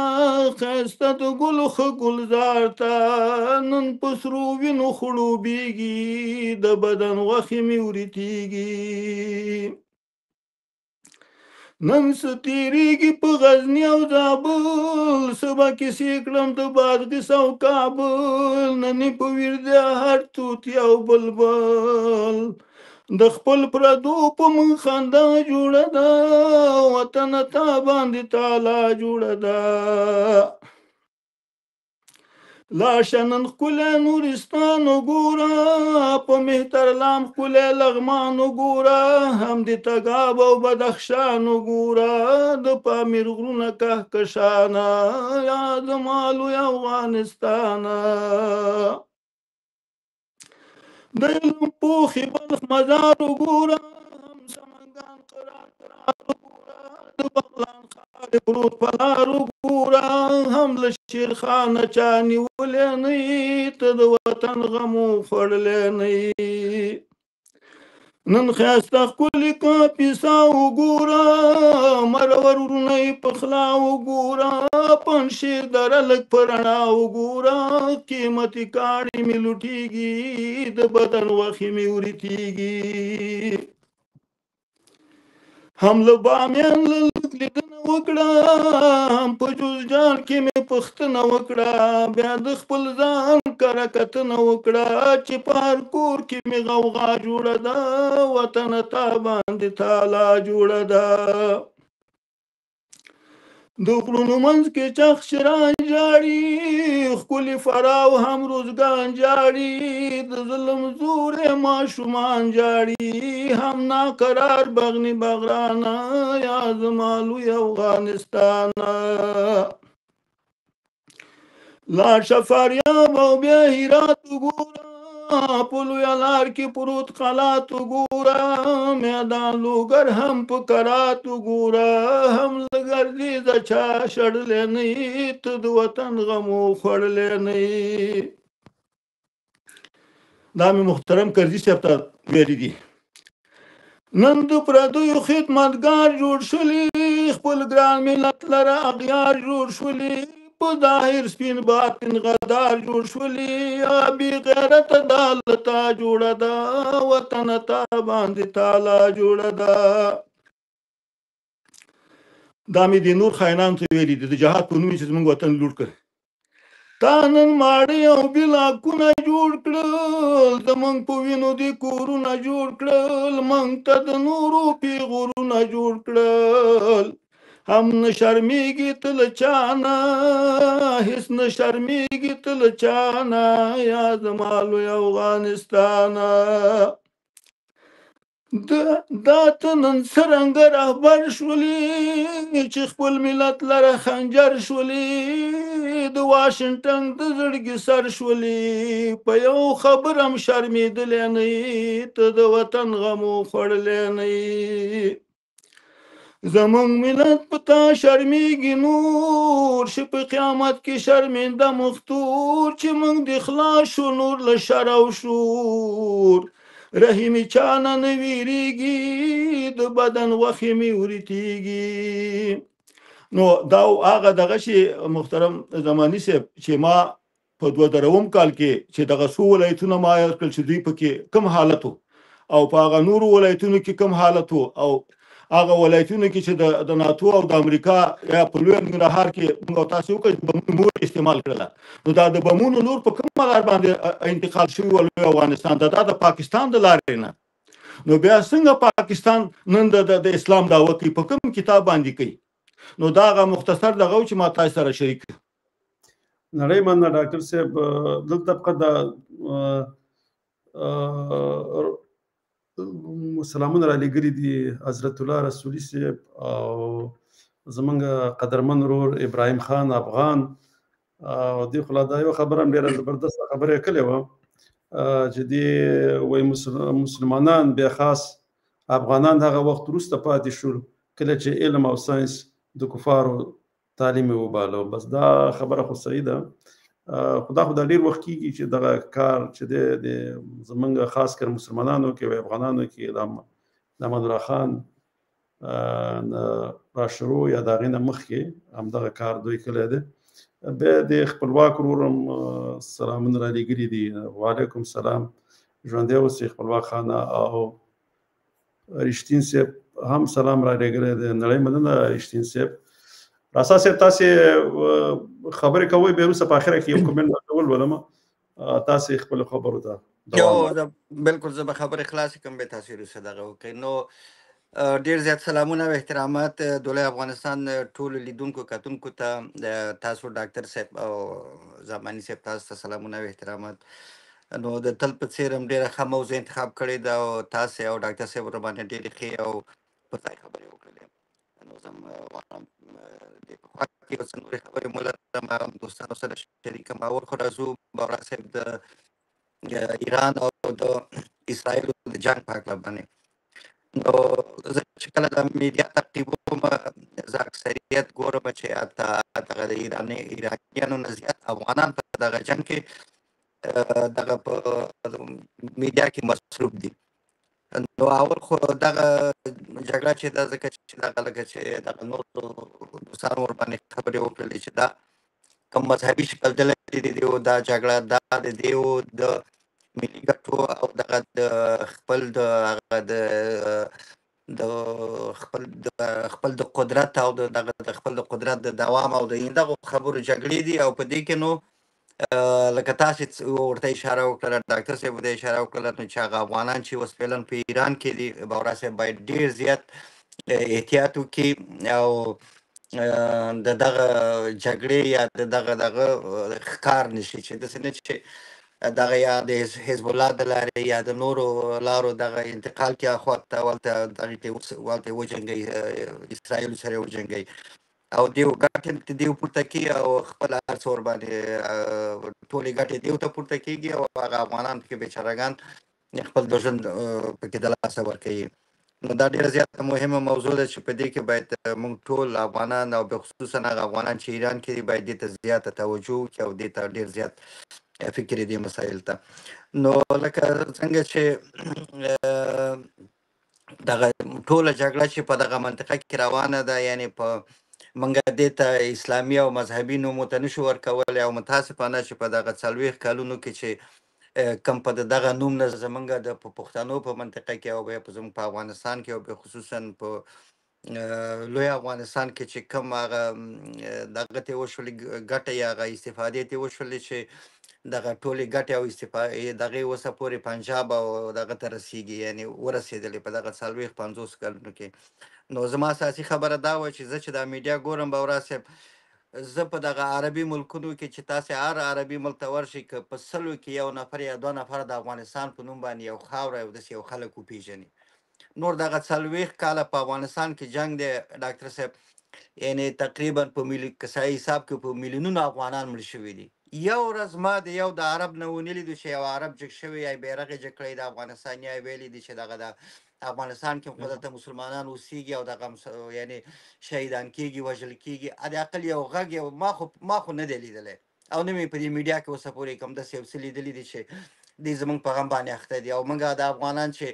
ښایسته د ګلو ښه ګلزار ته، نن په سرو وینو خړوبېږي، د بدن غوښې مې وریتېږي. نن څه تېرېږي په غزني او زابل، څه به کیسې کړم د بادغیس او کابل، نن یې په ویر دی هر طوطي او بلبل، د خپل پردو په مونږ خندا جوړه ده، وطن تا باندې تالا جوړه ده. لاړ شه نن ښکلی نورستان وګوره، په مهترلام ښکلی لغمان وګوره، هم د تګاب او بدخشان وګوره، د پامیر غرونه کهکشانه، یا زما لوی افغانستانه. د علم پوخې بلخ مزار وګوره، هم سمنګان قرار قرار وګوره، د بغلان ښار پروت په لار وګوره، هم له شیرخانه چا نیولی نه یې، ته د وطن غمو خوړلی نه یې. نن ښایسته ښکلې کاپیسا وګوره، مرور ورونه یې په خلا وګوره، پنجشیر دره لږ په رڼا وګوره، قیمتي کاڼي مې لوټېږي، د بدن غوښې مې وریتېږي. هم له بامیان له لږ لیدنه وکړه، هم په جوزجان کې مې پوښتنه وکړه، بیا د خپل ځان کره کتنه وکړه، چې په هر کور کې مې غوغا جوړه ده، وطن تا باندې تالا جوړه ده. د غرونو منځ کې چخ شران ژاړي، ښکلي فراو هم روزګان ژاړي، د ظلم زورې ماشومان ژاړي، هم ناقرار بغني بغرانه، یا زما لوی افغانستانه. لاړ شه فاریاب او بیا هرات وګوره، په لویه لار کې پروت قلات وګوره، میدان لوګر هم په کرات وګوره، هم له ګردېزه چا شړلی نه یې، ته د وطن غمو خوړلی نه یې. دا مې محترم کرزي صاحب ته ویلي دي. نن د پردیو خدمتګار جوړ شولي، خپل ګران ملت لره اغیار جوړ شولي، په ظاهر سپین باطن غدار جوړ شولي، یا بې غیرته دالتا جوړه ده، وطن تا باندې تالا جوړه ده. دا مې د نور خاینانو ته ویلي دي، د جهاد په نوم یې چې زموږ وطن لوټ کړ. تا نن ماړۍ او بلاکونه جوړ کړل، زموږ په وینو دې کورونه جوړ کړل، موږ ته د نورو پیغورونه جوړ کړل، هم نه شرمېږي ته له چا نه، هېڅ نه شرمېږي ته له چا نه، یا زما لوی افغانستانه. دا ته نن څرنګه رهبر شولې، چې خپل ملت لره خنجر شولې، د واشنګټن د زړګي سر شولې، په یو خبره هم شرمېدلی نه یې، ته د وطن غمو خوړلی نه یې. زمونږ ملت په تا شرمېږي نور، چې په قیامت کې شرمنده مختور، چې موږ دې خلاص شو نور له شر او شور، رحیمي چا نه نه ویریږي، د بدن غوښې مې وریتېږي. نو دا هغه دغه شي محترم زماني صاحب چې ما په 2003 کال کې چې دغه څو ولایتونه ما یاد کړل چې دوی پکې کوم حالت و، او په هغه نورو ولایتونو کې کوم حالت وو، او هغه ولایتونو کې چې د ناتو او د امریکا یا په لوی ننګرهار کې موږ تاسو وکړ بمونو مور استعمال کړله، نو دا د بمونو نور په کومه لار باندې انتقال شوي وو لوی افغانستان ته؟ دا د پاکستان د لارې نه. نو بیا څنګه پاکستان نن د اسلام دعوه کوي، په کوم کتاب باندې کوي؟ نو دا هغه مختصر دغه چې ما تاسو سره شریک. نړۍ مننه ډاکټر صاحب. دلته فقط د سلامونه را لېږلي دي حضرت الله رسولي صاحب او زمونږ قدرمن ورور ابراهیم خان افغان. او دې خو لا دا یوه خبره هم ډېره زبردسته خبره یې کړې وه چې دې وایي مسلمانان بیا خاص افغانان هغه وخت وروسته پاتې شول کله چې علم او ساينس د کفارو تعلیم یې وباله. بس دا خبره خو صحیح ده، خو دا خو دا ډیر وخت کیږي چې دغه کار چې دی د زمونږ خاص کر مسلمانانو کې او افغانانو کې د امان الله خان را شروع یا د هغې نه مخکې همدغه کار دوی کړی دی. بیا د خپلواک ورور هم سلامونه را لېږلي دي. وعلیکم سلام، ژوندی اوسې خپلواک خانه. او رښتین صاحب هم سلام را لېږلی دی. نړۍ مننه رښتین صاحب. راسا صاحب تاسې خبرې کوئ، بیا وروسته په اخره کې یو کومنټ درته ولولم، تاسې خپلو خبرو ته دوام. بالکل زه به خبرې خلاصې کړم، بیا تاسې وروسته دغه وکړئ. نو ډیر زیات سلامونه او احترامات دولای افغانستان ټولو لیدونکو کتونکو ته، تاسو ډاکټر صاحب او زمانی صاحب تاسو ته سلامونه او احترامات. نو د تل په څېر هم ډېره ښه موضوع انتخاب کړې ده او تاسې او ډاکټر صاحب ورباندې ډېرې ښې او په ځای خبرې وکړلې. نو زه هم غواړم دې په خوا کې یو څه نورې خبرې مو لرم دوستانو سره شریک کړم. اول خو راځو باورا صاحب د ایران او د اسرائیل د جنګ په هکله باندې. نو زه چې کله د میډیا تعقیبوم، زه اکثریت ګورم چې حتی دغه د ایرانیانو نه زیات افغانان په دغه جنګ کې دغه په میډیا کې مصروف دي. نو اول خو دغه جګړه چې ده، ځکه چې دغه لکه چې دغه نورو دوستانو ورباندې خبرې وکړلې چې دا کوم مذهبي شکل نه لري دی، دا جګړه دا د دیو د ملي ګټو او دغه د خپل د هغه د د خپل د خپل د قدرت او د دغه د خپل د قدرت د دوام او د دغو خبرو جګړې دي. او په دې کې نو لکه تاسې ورته اشاره وکړه، ډاکټر صاحب ورته اشاره وکړه، نو چې هغه افغانان چې اوس فعلا په ایران کې دي، باورا صاحب باید ډېر زیات احتیاط وکړي او د دغه جګړې یا د دغه دغه ښکار نشي، چې داسې نه چې دغه یا د حزب الله د لارې یا د نورو لارو دغه انتقال کې اخوا ته ورته دغې ته ورته وجنګوي، اسرائیل سره وجنګوي او دیو ګټې دیو پورته کړي او خپل هر څه ورباندې ټولې ګټې دیو ته پورته کېږي او هغه افغانان پکې بیچارهګان خپل د ژوند پکې د لاسه ورکوي. نو دا ډېره زیاته مهمه موضوع ده چې په دې کې باید موږ ټول افغانان او خصوصا هغه افغانان چې ایران کې دي باید دې ته زیاته توجه وکړي او دې ته ډېر زیات فکر دې مسایل ته. نو لکه څنګه چې دغه ټوله جګړه چې په دغه منطقه کې روانه ده، یعنی په موږ دې ته اسلامي او مذهبي نومو ته نشو ورکولی او متاسفانه چې په دغه 40 کلونو کې چې کم په دغه نوم نه زمونږ د پښتنو په منطقه کې او بیا په زمونږ په افغانستان کې او بیا خصوصا په لوی افغانستان کې چې کوم هغه دغه ته وشولې ګټه یا هغه استفادې ته وشولې چې دغه ټولې ګټې او استفادې دغه اوسه پورې پنجاب او دغه ته رسیږي، یعنی ورسېدلې په دغه 40 50 کلونو کې. نو زما اساسي خبره دا وه چې زه چې دا میډیا ګورم باورا صاحب، زه په دغه عربي ملکونو کې چې تاسې هر عربي ملک ته ورشئ که په 100 کې یو نفر یا 2 نفر د افغانستان په نوم باندې یو خاوره یو داسې یو خلک وپېژني. نور دغه 40 کاله په افغانستان کې جنګ دی ډاکټر صاحب، یعنی تقریبا په که صحیح حساب کې په میلیونونو افغانان مړه شوي دي. یو ورځ ما د یو د عرب نه ونه لیدو چې یو عرب جګ شوی یا بیرغ یې جګ کړی د افغانستان، یا یې ویلي دي چې دغه د افغانستان کې خو دلته مسلمانان اوسېږي او دغه یعنی شهیدان کېږي، وژل کېږي. حد اقل یو غږ یو ما خو نه دی لیدلی او نه مې په دې میډیا کې اوسه پورې کوم داسې یو څه لیدلي دي چې دوی زموږ په غم باندې اخته دي. او موږ د افغانان چې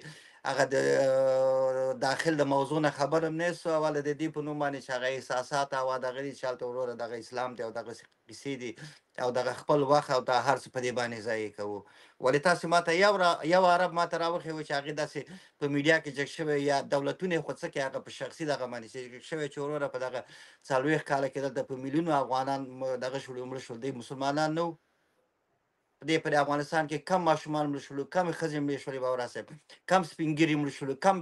هغه د داخل د موضوع نه خبر هم نه سو. اوله د دې په نوم باندې چې هغه احساسات او دغه دي چې هلته وروره دغه اسلام دی او دغه قصې دي او دغه خپل وخت او دا هر څه په دې باندې ضایع کوو. ولې تاسو ماته یو عرب ماته راوښیوه چې هغې داسې په میډیا کې جګ شوی یا دولتونه خو څه کې هغه په شخصي دغه باندې چې جګ شوی چې وروره په دغه 40 کاله کې دلته په میلیونو افغانان دغه شول، مړه شول، دوی مسلمانان نه وو. دې پر افغانستان کې کم ماشومان مړه شول، کم ښځې مړې شولې، باور صاحب، کم سپین ږیري مړه شول، کم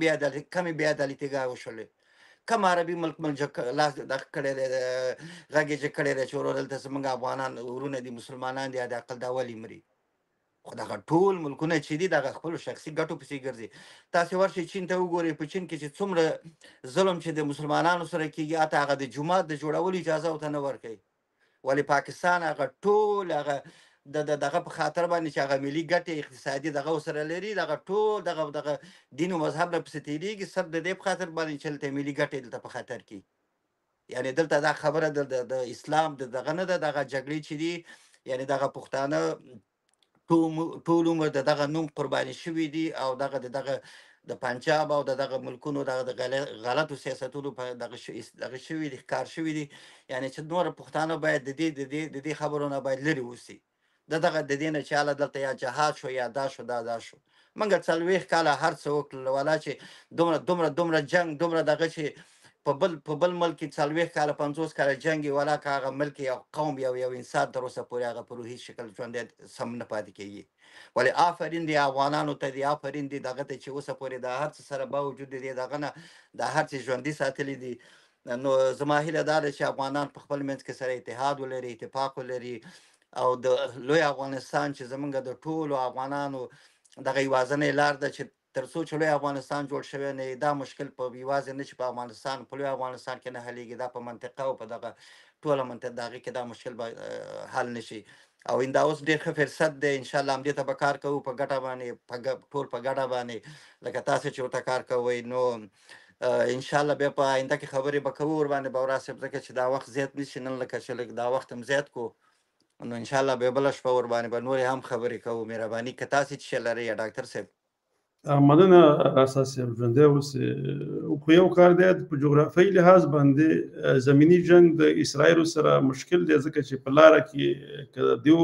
کمې بې عدالتیګاه وشولې، کم عربي ملک لاس دغه کړی دی، غږ یې جګ کړی دی چې وروره دلته زموږ افغانان ورونه دي، مسلمانان دي، د عقل دا ولې مري؟ خو دغه ټول ملکونه چې دي دغه خپلو شخصي ګټو پسې ګرځي. تاسې ورشئ چین ته وګورئ، په چین کې چې څومره ظلم چې د مسلمانانو سره کېږي، حتی هغه د جومات د جوړولو اجازه ورته نه ورکوي. ولې پاکستان هغه ټول هغه د دغه په خاطر باندې چې هغه ملي ګټې اقتصادي دغه سره لري، دغه ټول دغه دغه دین او مذهب نه پسې تېرېږي، صرف د دې په خاطر باندې چې دلته ملي ګټې دلته په خطر کې. یعنی دلته دا خبره د اسلام د دغه نه ده، دغه جګړې چې دي، یعنی دغه پښتانه ټول عمر د دغه نوم قرباني شوي دي او دغه د دغه د پنجاب او د دغه ملکونو دغه د غلطو سیاستونو په دغه شوي دي، ښکار شوي دي. یعنی چې نور پښتانه باید د دې د دې د دې خبرو نه باید لرې اوسي، د دغه د دې نه چې هله دلته یا جهاد شو یا دا شو دا شو. موږ 40 کاله هر څه وکړل، ولا چې دومره دومره دومره جنګ، دومره دغه چې په بل ملک کې 40 کاله 50 کاله جنګ وي، ولا که هغه ملک یو قوم یو انسان تر اوسه پورې هغه په روحي شکل ژوندی سم نه پاتې کېږي. ولې آفرین دی افغانانو ته دی، آفرین دی دغه ته چې اوسه پورې دا هر څه سره باوجود دی دغه نه دا هر څه ژوندي ساتلي دي. نو زما هیله دا ده چې افغانان په خپل منځ کې سره اتحاد ولري، اتفاق ولري او د لوی افغانستان چې زمونږ د ټولو افغانانو دغه یوازنۍ لار ده چې تر څو چې لوی افغانستان جوړ شوی نه، دا مشکل په یوازې نه چې په افغانستان په لوی افغانستان کې نه حلېږي، دا په منطقه او په دغه ټوله منطقه دغه کې دا مشکل به حل نشي. او دا اوس ډېر ښه فرصت دی، انشاءالله همدې ته به کار کوو په ګټه باندې، ټول په ګډه باندې لکه تاسو چې ورته کار کوئ. نو انشاءالله بیا په آینده کې خبرې به کوو ورباندې باورا صاحب، ځکه چې دا وخت زیات نشي نن، لکه چې لږ دا وخت هم زیات کو، نو انشاءالله بیا بله شپه ورباندې به نورې هم خبرې کوو. مهرباني که تاسې څه لرئ یا ډاکټر صاحب. مننه راسا صاحب، ژوندی اوسې. خو یو کار دی په جغرافیایي لحاظ باندې زمیني جنګ د اسرائیل سره مشکل دی، ځکه چې په لاره کې که دیو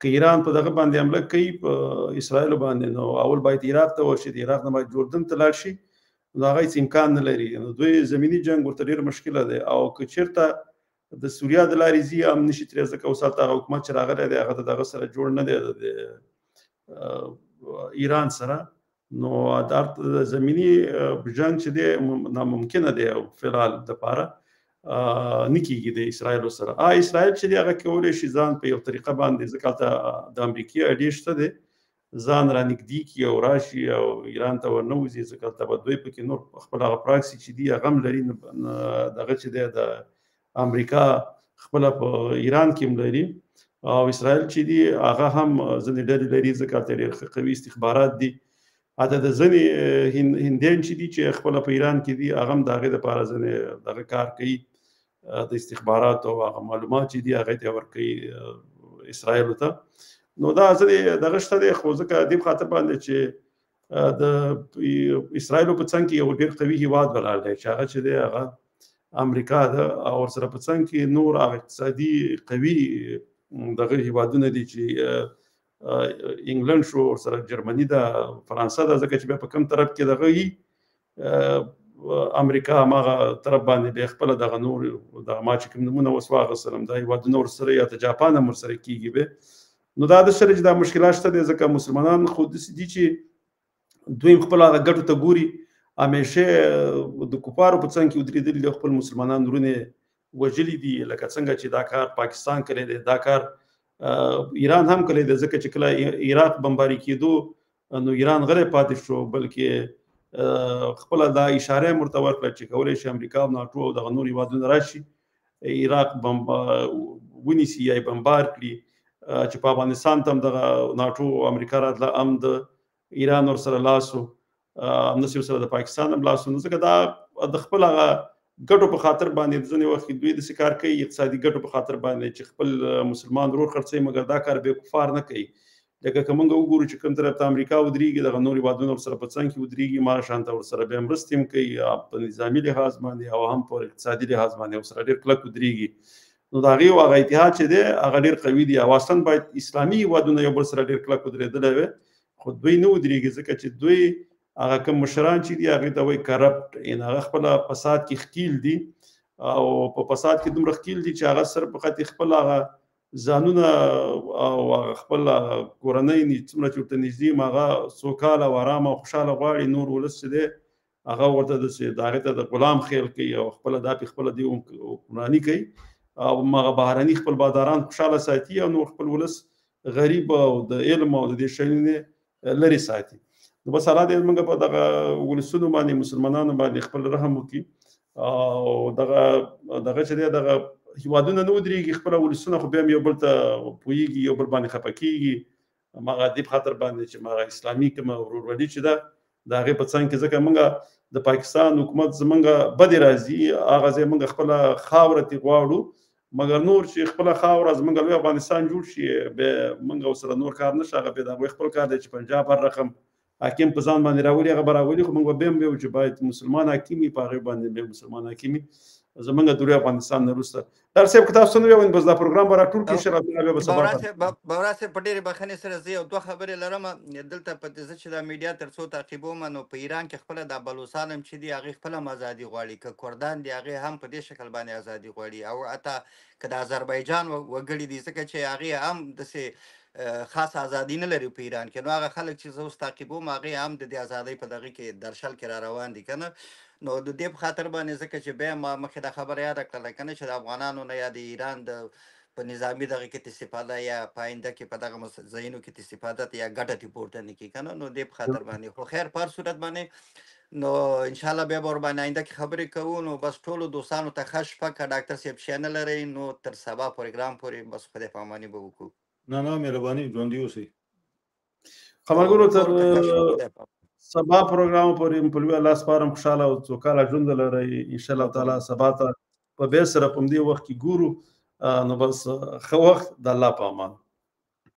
که ایران په دغه باندې حمله کوي په اسرائیل باندې، نو اول باید عراق ته ورشي، د عراق نه باید جوردن ته لاړ شي، نو هغه هیڅ امکان نه لري. نو دوی زمیني جنګ ورته ډېر مشکله دی. او که چېرته د سوریا د لارې ځي هم نشي ترې، ځکه اوس هلته هغه حکومت چې راغلی دی هغه د دغه سره جوړ نه دی، د ایران سره. نو د زمیني جنګ چې دی ناممکنه دی او فعلال دپاره نه کېږي د اسرائیلو سره. اسرائیل چې دی هغه کولی شي ځان په یو طریقه باندې، ځکه هلته د امریکې اډې شته دی، ځان رانږدې کړي او راشي او ایران ته ورنه وځي، ځکه هلته به دوی پکې نور خپل هغه پراکسي چې دي هغه هم لري. دغه چې دی د امریکا خپله په ایران کې هم لري، او اسرائیل چې دی هغه هم ځینې ډلې لري، ځکه هلته ډېر ښه قوي استخبارات دي. حتی د ځینې هندیان چې دي چې خپله په ایران کې دي هغه هم د هغې دپاره ځینې دغه کار کوي، د استخباراتو او هغه معلومات چې دي هغې ته ورکوي اسرائیلو ته. نو دا ځینې دغه شته دی، خو ځکه دې په خاطر باندې چې د اسرائیلو په څنګ کې یو ډېر قوي هیواد ولاړ دی چې هغه چې دی هغه امریکا ده، او ورسره په څنګ کې نور هغه اقتصادي قوي دغه هیوادونه دي چې انګلند شو، ورسره جرمني ده، فرانسه ده، ځکه چې بیا په کوم طرف کې دغه وي امریکا هماغه طرف باندې بیا خپله دغه نور دغه ما چې کوم نومونه اوس واخیستل دا هیوادونه ورسره یا ته جاپان هم ورسره کېږي به. نو دا د سره چې دا مشکلات شته دی، ځکه مسلمانان خو داسې دي چې دوی هم خپل هغه ګټو ته ګوري، همیشه د کفارو په څنګ کې ودرېدلي دي، خپل مسلمانان ورونه وژلي دي، لکه څنګه چې دا کار پاکستان کړی دی، دا کار ایران هم کړی دی، ځکه چې کله عراق بمباري کېدو نو ایران غلی پاتې شو، بلکې خپله دا اشاره هم ورته ورکړه چې کولی شي امریکا او ناټو او دغه نور هېوادونه راشي عراق ونیسي یا یې بمبار کړي، چې په افغانستان ته هم دغه ناټو او امریکا راتله هم د ایران ورسره لاس و، همداسې ورسره د پاکستان هم لاس و. نو ځکه دا د خپل هغه ګټو په خاطر باندې ځینې وخت دوی داسې کار کوي، اقتصادي ګټو په خاطر باندې چې خپل مسلمان ورور خرڅوي، مګر دا کار بیا کفار نه کوي. لکه که موږ وګورو چې کوم طرف ته امریکا ودرېږي، دغه نور هېوادونه ورسره په څنګ کې ودرېږي، ما شانته ورسره بیا مرستې هم کوي، په نظامي لحاظ باندې او هم په اقتصادي لحاظ باندې ورسره ډېر کلک ودرېږي. نو د هغې هغه اتحاد چې دی هغه ډېر قوي دی، او اصلا باید اسلامي هېوادونه یو بل سره ډېر کلک ودرېدلی وی، خو دوی نه ودرېږي، ځکه چې دوی هغه کوم مشران چې دي هغې ته وایي کرپټ، یعنې هغه خپله فساد کې ښکیل دي، او په فساد کې دومره ښکیل دي چې هغه صرف فقط خپل هغه ځانونه او هغه خپل کورنۍ څومره چې ورته نږدې هم هغه سوکاله او ارامه او خوشحاله غواړي، نور ولس چې دی هغه ورته داسې د هغې ته د غلام خیال کوي او خپله دا پې خپله دې حکمراني کوي، او هغه بهرني خپل باداران خوشحاله ساتي او نور خپل ولس غریب او د علم او د دې شیانو لرې ساتي. نو بس الله دې موږ په دغه ولسونو باندې مسلمانانو باندې خپل رحم وکړي، او دغه دغه چې دی دغه هیوادونه نه ودرېږي، خپل ولسونه خو بیا هم یو بل ته پوهېږي، یو بل باندې خفه کېږي، هماغه دې په خاطر باندې چې هماغه اسلامي کومه ورورولي چې ده د هغې په څنګ کې، ځکه موږ د پاکستان حکومت زمونږ بدې راځي، هغه ځای موږ خپله خاوره ترې غواړو، مګر نور چې خپله خاوره زمونږ لوی افغانستان جوړ شي بیا موږ ورسره نور کار نشته، هغه بیا د هغوی خپل کار دی چې پنجاب هر رقم حاکم په ځان باندې راولي هغه به راولي، خو موږ به بیا هم وایو چې باید مسلمان حاکم وي، په هغې باندې بیا مسلمان حاکم وي زمونږ د لوی افغانستان نه وروسته. ډاکټر صاحب که تاسو نه وي بس دا پروګرام به راټول کړي ان شاء الله بیا به سبا باورا صاحب په ډېرې بخښنې سره زه یو دوه خبرې لرم دلته. په زه چې دا میډیا تر څو تعقیبوم، نو په ایران کې خپله دا بلوڅان هم چې دي هغې خپله هم ازادي غواړي، که کردان دي هغې هم په دې شکل باندې ازادي غواړي، او حتی که د آذربایجان وګړي دي، ځکه چې هغې هم داسې خاصه ازادي نه لري په ایران کې. نو هغه خلک چې زه اوس تعقیبوم هغې هم د دې ازادۍ په دغه کې درشل کې را روان دي که نه. نو د دې په خاطر باندې ځکه چې بیا ما مخکې دا خبره یاده کړله که نه چې د افغانانو نه یا د ایران د په نظامي دغه کې استفاده یا په آینده کې په دغه ځایونو کې استفاده یا ګټه ترې پورته نه کړي که نه، نو دې په خاطر باندې. خو خیر په هر صورت باندې نو انشاءالله بیا به ورباندې آینده کې خبرې کوو. نو بس ټولو دوستانو ته ښه شپه، که ډاکټر صاحب شی نه لرئ نو تر سبا پروګرام پورې بس خدای پاماني به وکړو. نه نه مهرباني، ژوندي اوسئ. خبرګورو تر سبا پروګرام پورې په لوی الله سپارم، خوشحاله او سوکاله ژوند لرئ ان شاء الله تعالی. سبا ته په بیا سره په دې وخت کې ګورو، نو بس ښه وخت، د الله په امان.